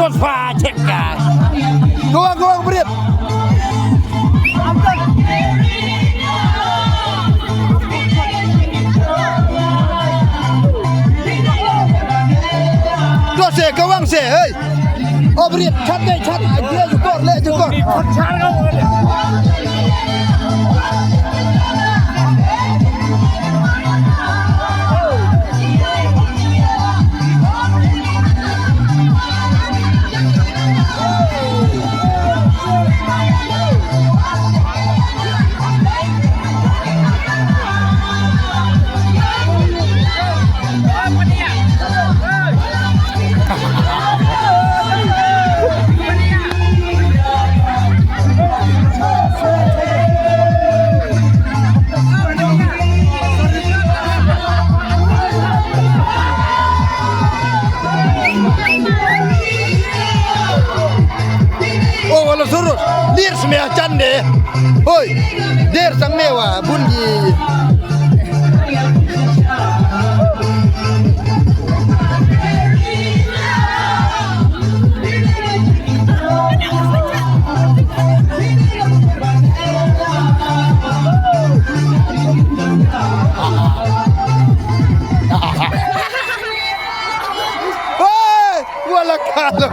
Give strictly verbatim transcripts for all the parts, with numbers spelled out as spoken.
Tuan Fa check ka. Go on, go on, Brit. Tuan se, go on se, hey. O Brit, chat dei, chat. Ai, dia jukor, le jukor. Oh, wala surut. Dir semeh chan de. Hoi. Dir sang mewa bun ji. Hoi. Wala kalo.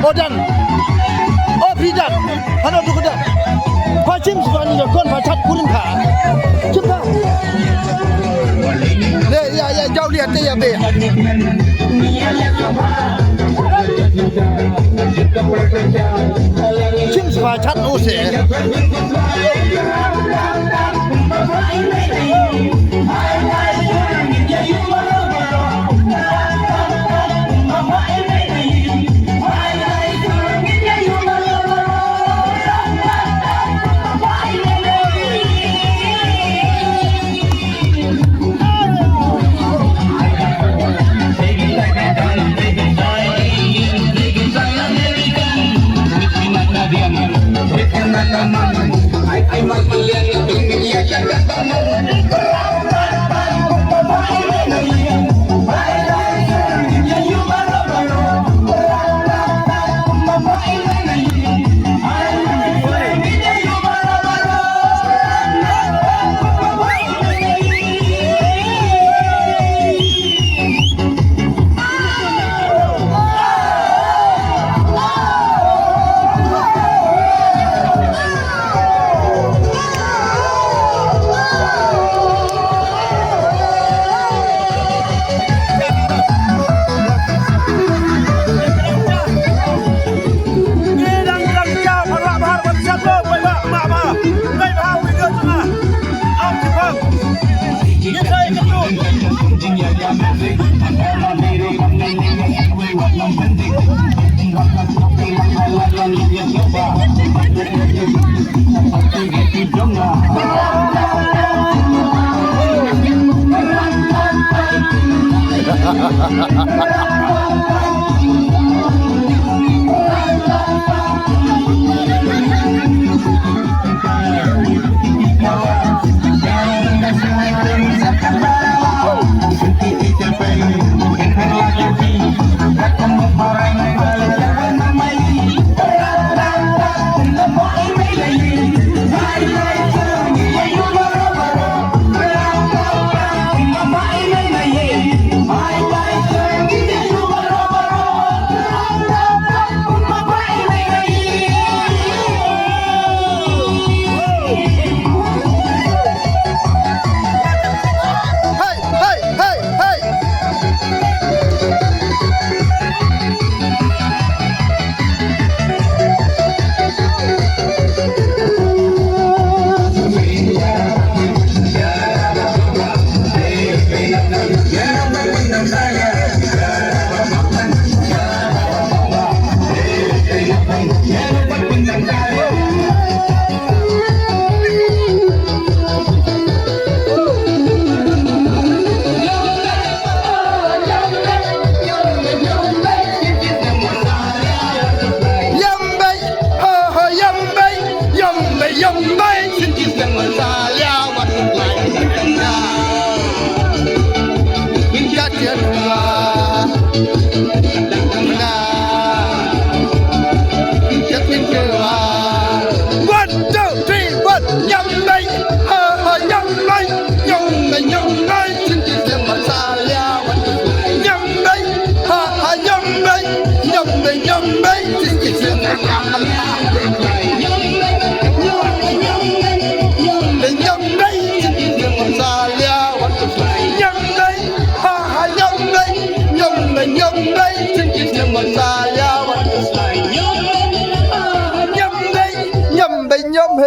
Odan. O Bidan. Hano dukuda. Pachim sibani kon pachat kurin ka. Chim ka. Le ya ya jauh lihat ya be. Chim swa chat u se.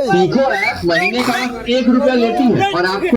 सीखो ऐप महीने का एक रुपया लेती है और आपको